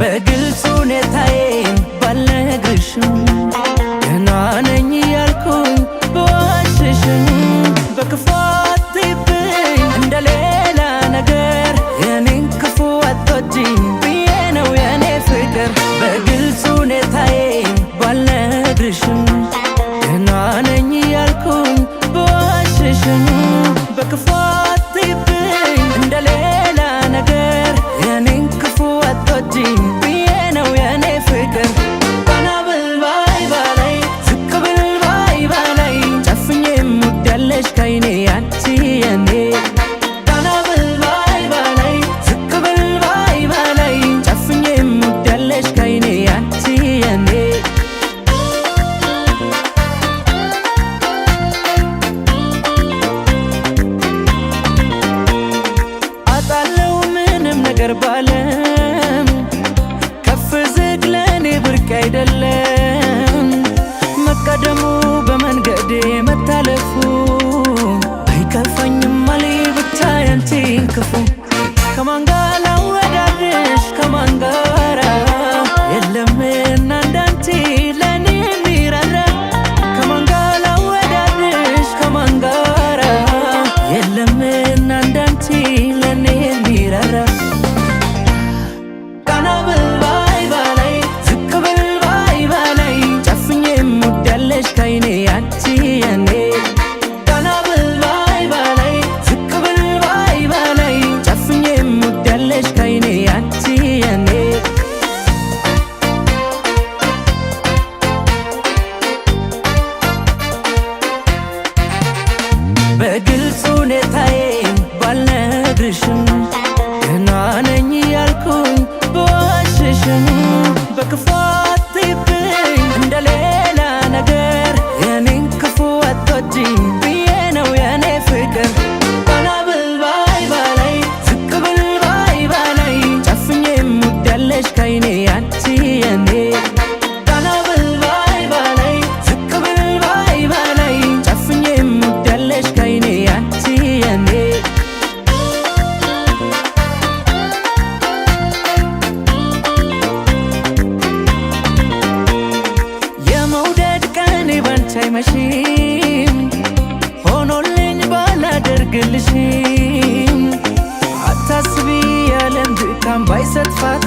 በግልጽ ሁኔታዬን ባልነግርሽም፣ ደህና ነኝ እያልኩኝ ብዋሽሽም፣ በክፉ አትይብኝ እንደ ሌላ ነገር። የኔን ክፉ አትወጂም ብዬ ነው የኔ ፍቅር። በግልጽ ሁኔታዬን ባልነግርሽም፣ ደህና ነኝ እያልኩኝ ብዋሽሽም፣ በክፉ አትይብኝ እንደ ሌላ ነገር። የኔን ክፉ አትወጂም ብዬ ነው የኔ ፍቅር። ቀና ብል ባይ ባላይ፣ ዝቅ ብል ባይ ባላይ፣ ጨፍኜ የምወዳለሽ ከይኔ አንቺ የኔ። ቀና ብል ባይ ባላይ፣ ዝቅ ብል ባይ ባላይ፣ ጨፍኜ የምወዳለሽ ከይኔ አንቺ የኔ። አጣለው ምንም ነገር ባለም፣ ከፍ ዝቅ ለእኔ ብርቅ አይደለም። መቀደሙ በመንገዴ መታለፉ አይከፋኝም አሌ ብቻ ያንቺን ክፉ። ከማን ጋር ላወዳድርሽ፣ ከማን ጋራ? የለምና እንዳንቺ ለእኔ የሚራራ። ከማን ጋር ላወዳድርሽ፣ ከማን ጋራ? የለምና እንዳንቺ ለእኔ የሚራራ። ቀና ብል ባይ ባላይ፣ ዝቅ ብል ባይ ባላይ፣ ጨፍኜ የምወዳለሽ ከይኔ አንቺ የኔ። ቀና ብል ባይ ባላይ፣ ዝቅ ብል ባይ ባላይ፣ ጨፍኜ የምወዳለሽ ከይኔ አንቺ የኔ። በግልጽ ሁኔታዬን ባልነግርሽም፣ ደህና ነኝ እያልኩኝ ብዋሽሽም፣ በክፉ አትይብኝ እንደ ሌላ ነገር። የኔን ክፉ አትወጂም ብዬ ነው የኔ ፍቅር። ቀና ብል ባይ ባላይ፣ ዝቅ ብል ባይ ባላይ፣ ጨፍኜ የምወዳለሽ ከይኔ አንቺ የኔ። ቀና ብል ባይ ባላይ፣ ዝቅ ብል ባይ ባላይ፣ ጨፍኜ የምወዳለሽ ከይኔ አንቺ የኔ። የመውደድ ቀኔ ባንቺ አይመሽም፣ ሆኖልኝ ባላደርግልሽም፣ አታስቢ የዓለም ድካም ባይሰጥ ፋታ።